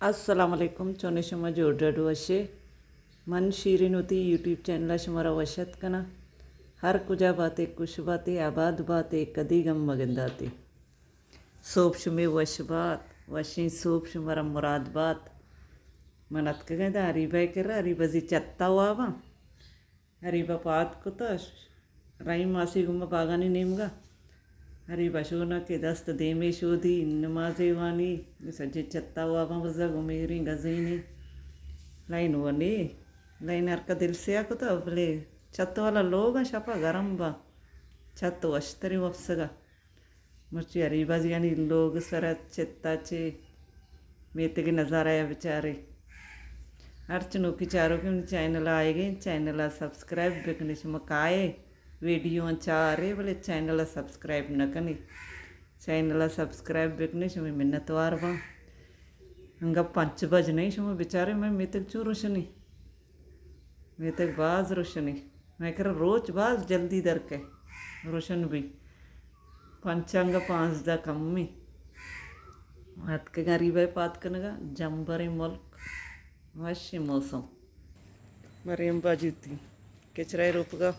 السلام علیکم، چون شما؟ جوڑ ڈڈ وشے؟ من شیرین وتی یوٹیوب چینل ءَ شمارا وش اتک کناں۔ ہر کجا باتے، خوش باتے، آباد باتے، کدی گم مگنداتے۔ سوب شمے وش بات، وشیں سوب شمارا مراد بات۔ من اتکگاں دا اریبہ ءِ کرا، اریبہ زی چتا واباں۔ اریبہ پاد کتہ، رحیم ماسی گوما باگانی نیمگا۔ اریبہ شونا کہ دست دیمے شودی، نمازے وانی، سجے چتا واباں بزگ و میریں گزینے۔ لائن و نے، لائن ہرکا دل سیاہ کتہ، بلے چت والا لوگاں شپا گرم با۔ چت وشتریں وپسگا۔ مرچی اریبہ زیانی لوگ سرا چتا چے میتگ نظارہ ءَ بچارے۔ ہرچ نوکی چاروکیں منی چینل ءَ آئیگیں، چینل ءَ سبسکرائب بکنے۔ شما کائے ویڈیو چارے بلے چینل ءَ سبسکرائب نہ کنے۔ چینل ءَ سبسکرائب بکنے، شمے منتوار باں۔ انگا پنچ بج نہیں، شما بچارے مئے میتگ چو روشنی۔ میتگ باز روشنی۔ مئے کرا روچ باز جلدی درکئے۔ روشن بی۔ پنچ انگا پانزدہ کمی۔ اتکگاں اریبہ ءِ پاد کنگا، جمبریں ملک۔ وشیں موسم۔ مریم باجوتی۔ کچرا ءِ روپگا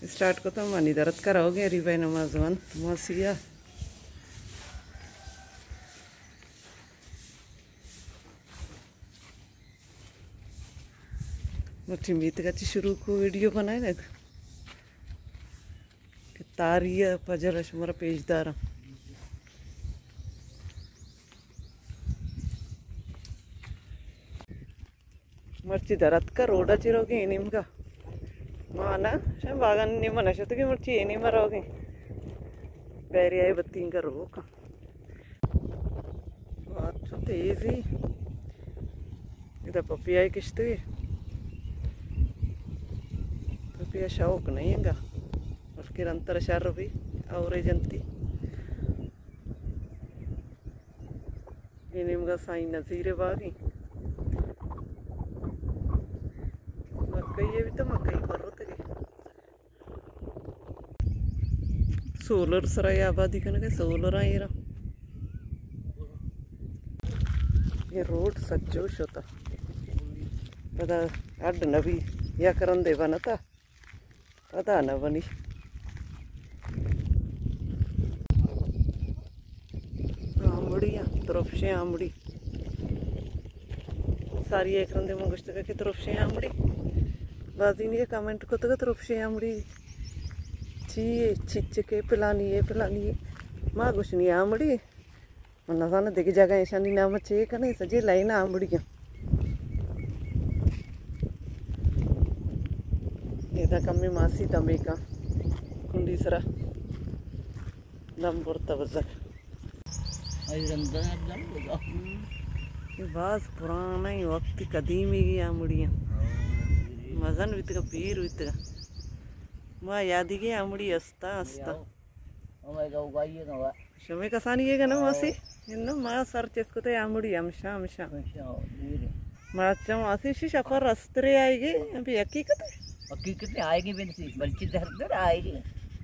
اسٹارٹ کتہ، منی درت کرا ہوگیں اریبہ ءِ نماز وانت ماسی ءَ۔ مرچی میتگ ءَ چہ شروع کو ویڈیو بنائینگ کہ تاری ءَ پجر ءَ شمارا پیش داراں۔ مرچی در اتکا روڈا چی روگیں اے نیمگا۔ ما نا شاید باگانی نیمگا نشتگیں، مرچی اے نیمگا روگیں۔ بیریا ءِ بتینگا روکاں۔ وات چو تیزی۔ ادا پپیا ءَ کشتگی۔ پپیا شوق نہیں انگا۔ بلکہ رنتر شر بی، اوریج انتی۔ اے نیمگا سائیں نذیر ءِ باگیں۔ مکئی ءَ بی تو مکئی پر رتگی۔ سولر سرا آبادی کنگے، سولر آں ایرا۔ اے روڈ سجو شتا۔ پدا اڈ نبی، یک رندے بنتا۔ پدا نہ بنی۔ آمڑی آں، ترپشیں آمڑی۔ ساری یک رندے من گوشتگ کہ ترپشیں آمڑی۔ بازینی ءَ کمنٹ کتگ ترپشیں آمڑی چی اے، چچکے پلانی اے، پلانی اے۔ ما گوشنی آمڑی۔ من نزاناں دگہ جاگہ ایشانی نام چے کنے، سجے لائن آمڑی آں۔ ادا کمے ماسی دمے کن کنڈی سرا دم برتا بزگ۔ اے باز پرانیں وقت قدیمی آمڑی آں۔ مزن بیتگا، پیر بیتگا۔ ما یادیگیں آمڑی استا، استا۔ شمے کسانی ئیگ نہ ماسی؟ انوں ما سر چست کتے آمڑی ہمشاں، ہمشاں۔ ہمشاں، ہاں، دیر۔ مرچاں ماسی شی شپا رسترے آئیگی، ابھی حقیقت ہے؟ حقیقت ہے، آئیگی بنسی، بلچی در در آئیگی۔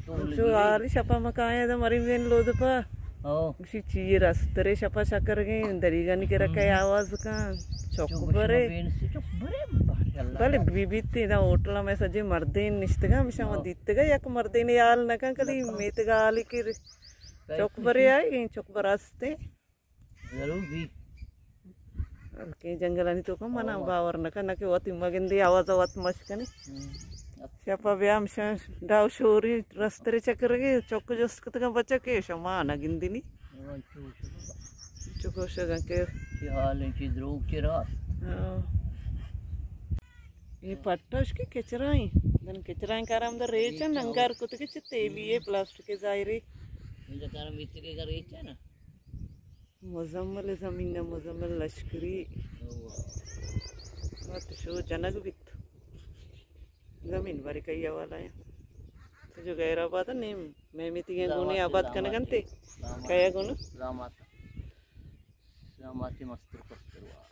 تو چو لگی۔ حالی شپا مکایا دا مری بین لود پا۔ ہاں۔ گوشی چی رسترے شپا چکرگیں، دریگانی کرا کئے آواز کن، چک برے۔ بنسی، چک برے، ماشاءاللہ۔ بلے بی بیت دا ہوٹل میں سجے مردین نشتگا، ہمشاں ما دیت۔ تگا یک مردینے حال نہ کن، کلی میتگا حالی کہ چک برے آئیگیں، چک براستے۔ ضرور بی۔ ہلکیں جنگلانی توکا منا باور نہ کن، نہ کہ وتی مگندی آواز وت مش کنے۔ شپا بیا ہمشاں ڈاو شوری رسترے چکرگے، چک جست کتگا بچکے شما نہ گندنی۔ چکو شگن کہ چی حال ہیں، چی دروگ، چی راست۔ ہاں۔ اے پٹش کہ کچرائیں، دن کچرائیں کارا ہم در ریچن، انگار کتگے چہ تیلی اے پلاسٹک ظاہری۔ انگار کارا میتگے کا ریچن نا۔ مزمل زمین نا، مزمل لشکری۔ وت شو جنگ بیت۔ زمین بارے کئی حوالہ ہے۔ تو جو غیر آباد نیم، میں میتگیں گونے آباد کنگنتے۔ کیا گونا؟ زامات۔ زاماتی مستر پستر وا۔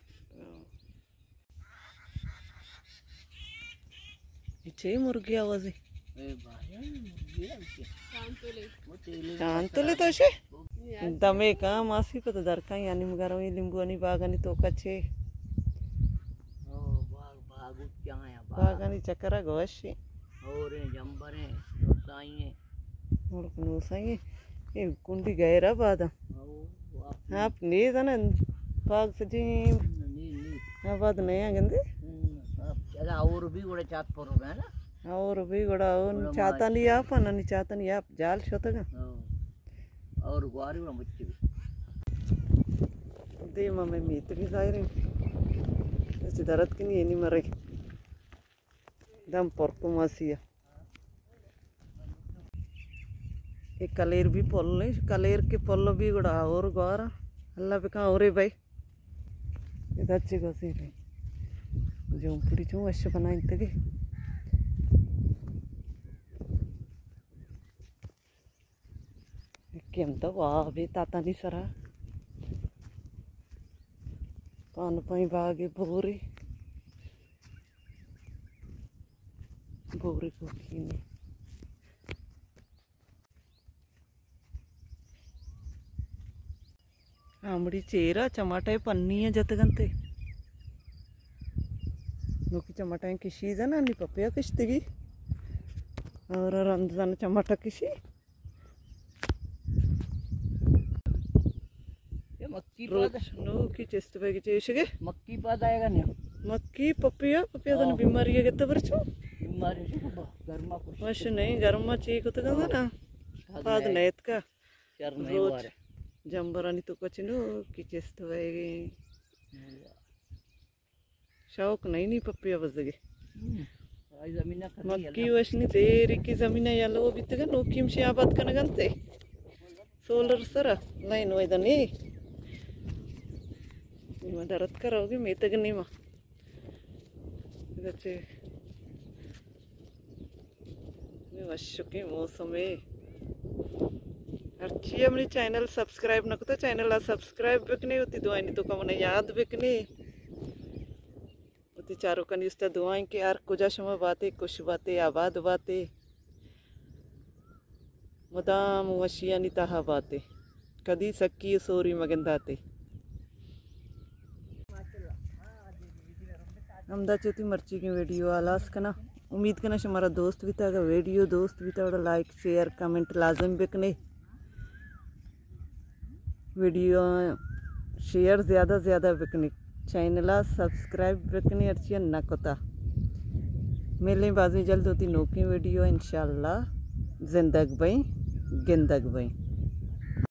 اے چے مرگی آوازے؟ اے بھائی، یہ چانتولے تو شے؟ دمے کا ماسی پتہ درکاں، یعنی مگرویں لیمبوانی باغانی توکا چے؟ او، باغ، باغ اچا آیا، باغ۔ باغانی چکرا گوشی۔ اور ہیں، جمبر ہیں، نوسائی ہیں۔ ملک نوسائی ہیں۔ اے کنڈی گہرا بادا۔ او، آپ آپ نیز نا، باغ سجی۔ نہیں، نہیں۔ آباد نیا گندے۔ ہم، آپ چلا اور بھی بڑے چات پر ہو گیا نا۔ اور بھی گڑا اون بڑا چاتانی آپ، ننی چاتانی آپ جال شتگا۔ ہاں۔ اور گواری بڑا مچی بھی۔ دیما میں میتگی ظاہر ہیں۔ اچھا درد کنی اینی مرے۔ دم پر کماسی ہے۔ اے کلیر بھی پل ہیں، کلیر کے پل بھی گڑا اور گوارا۔ اللہ بکا اورے بھائی۔ ادا چے گوزی رہی۔ جون پوری چون وش بنائیں تگی۔ کہ ہم تو واہ بھی تاتانی سرا۔ پان پائیں باغے بوری۔ بوری کوکینی۔ آمڑی چیرا چماٹا پنی جتگنتے۔ نوکی چماٹا کشی زنا نی پپیا کشتگی۔ اور رند زن چماٹا کشی۔ یہ مکی روچ پاد نوکی چست بیگی چیشگے۔ مکی پاد آئے گا نہیں۔ مکی پپیا، پپیا زن ہاں۔ بیماری ہے گتے برچو۔ بیماری سے گرما کچھ۔ وش نہیں، گرما چی کتگا نا۔ پاد نیت کا۔ چر نہیں روچ وارے۔ جمبرانی تو کچنو کی چست ہوئے گی۔ شوق نہیں نی پپیا بزگے۔ ہم۔ آئی زمینہ کھنی مکی اللہ۔ وشنی تیری کی زمینہ یلو بیتگا نوکیم شی آباد کنگنتے۔ سولر سرا لائن ویدنی۔ نیمہ درد کروگی میتگ نیمہ۔ ادا چے؟ اے وشکیں موسمے۔ ہرچی ہمنی چینل سبسکرائب نہ کتا، چینل ءَ سبسکرائب بکنے، وتی دعائنی توکا منا یاد بکنے۔ وتی چاروکانی استا دعائیں کہ ہر کجا شما باتے، خوش باتے، آباد باتے۔ مدام وشیانی تہا باتے، کدی سکی و سوری مگنداتے۔ ہمدا چہ وتی مرچیگیں ویڈیو ہلاس کناں۔ امید کناں شمارا دوست بیتا۔ اگاں ویڈیو دوست بیتا گڑا لائک، شیئر، کمنٹ لازم بکنے۔ ویڈیو شیئر زیادہ زیادہ بکنے۔ چینل ءَ سبسکرائب بکنے ہرچی نہ کتا۔ ملیں بازیں جلد وتی نوکیں ویڈیو انشاءاللہ۔ زندگ بئیں، گندگ بئیں۔